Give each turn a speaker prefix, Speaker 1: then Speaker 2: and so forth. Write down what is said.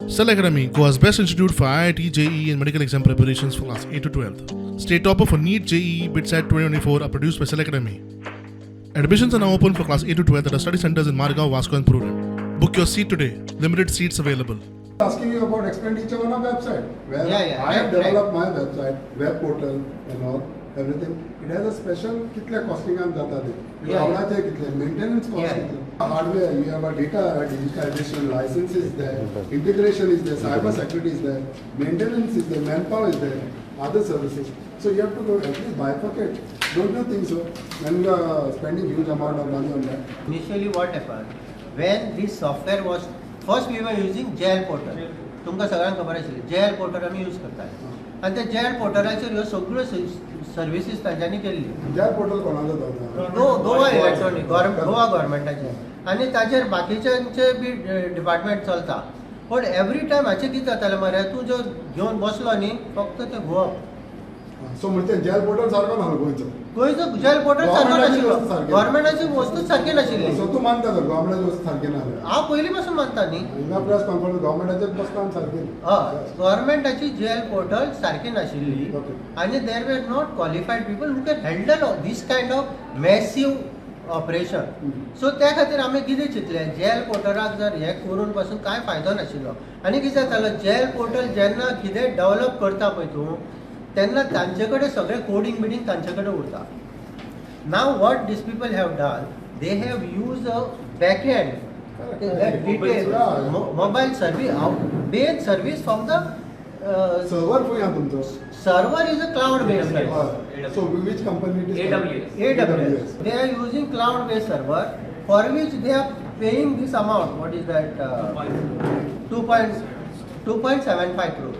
Speaker 1: Cell Academy, Goa's best institute for IIT, JEE, and medical exam preparations for class 8 to 12. State topper for NEET, JEE, BITSAT 2024 are produced by Cell Academy. Admissions are now open for class 8 to 12 at our study centers in Margao, Vasco, and Prudent. Book your seat today. Limited seats available.
Speaker 2: Asking you about expenditure on a website. Where
Speaker 3: Yeah,
Speaker 2: I have
Speaker 3: right,
Speaker 2: developed my website, web portal and all, everything. It has a special कितले costing जाता ते. क्लाउडाचे कितले, maintenance cost कितले. Hardware, you have a data digitization, license is there, integration is there, cyber security is there, maintenance is there, manpower is there, other services. So you have to go at least bifurcate. Don't you think so? When you are spending huge amount of money on that.
Speaker 3: Initially what happened, when this software was, first we were using JL portal. तुमकां सगळ्यांक खबर आशिल्ली JL portal आमी use करताले आनी त्या JL पोर्टलाचेर ह्यो सगळ्यो सर्विसीस तांच्यांनी केल्ली.
Speaker 2: ज्या पोर्टल कोणाचो तो?
Speaker 3: गोवा इलेक्ट्रॉनीक गोवा गव्हर्मेंटाचे आनी ताचेर बाकीच्यांचे बी डिपार्टमेंट चलता, पण एवरी टायम हाचें कितें जातालें मरे, तूं जर घेवन बसलो न्ही फक्त तें घुंवप.
Speaker 2: सो म्हणजे जेल पोर्टल सारको ना गोंयचो?
Speaker 3: गोंयचो जेल पोर्टल सारको
Speaker 2: गव्हर्मेंटाची
Speaker 3: नाशिल्लो.
Speaker 2: वस्तू सारकी.
Speaker 3: गव्हर्मेंटाची वस्तूच सारकी नाशिल्ली.
Speaker 2: सो तूं मानता तर गव्हर्मेंटाची वस्तू सारकी ना जाल्यार?
Speaker 3: हांव पयलीं पासून मानता न्ही.
Speaker 2: हिंगा प्रेस कॉन्फरन्स गव्हर्मेंटाचेच बसता सारकी.
Speaker 3: हय, गव्हर्मेंटाची जेल पोर्टल सारकी नाशिल्ली आनी there were not qualified people who can handle this kind of massive operation. So त्या खातीर आमी कितें चिंतलें, जेल पोर्टलाक जर हें करून पासून कांय फायदो नाशिल्लो. आनी कितें जातालो, जेल पोर्टल जेन्ना कितें डेवलप करता पळय तूं, तेन्ना तांचे कडेन सगळें कोडींग बिडींग तांचे कडेन उरता. Now what these people have done, they have use a back end detail mobile service, main service from the
Speaker 2: server खंय आहा तुमचो?
Speaker 3: Server is a cloud based service.
Speaker 2: So which company it is?
Speaker 4: AWS.
Speaker 3: AWS. They are using cloud based server for which they are paying this amount. What is that? 2.75 crore.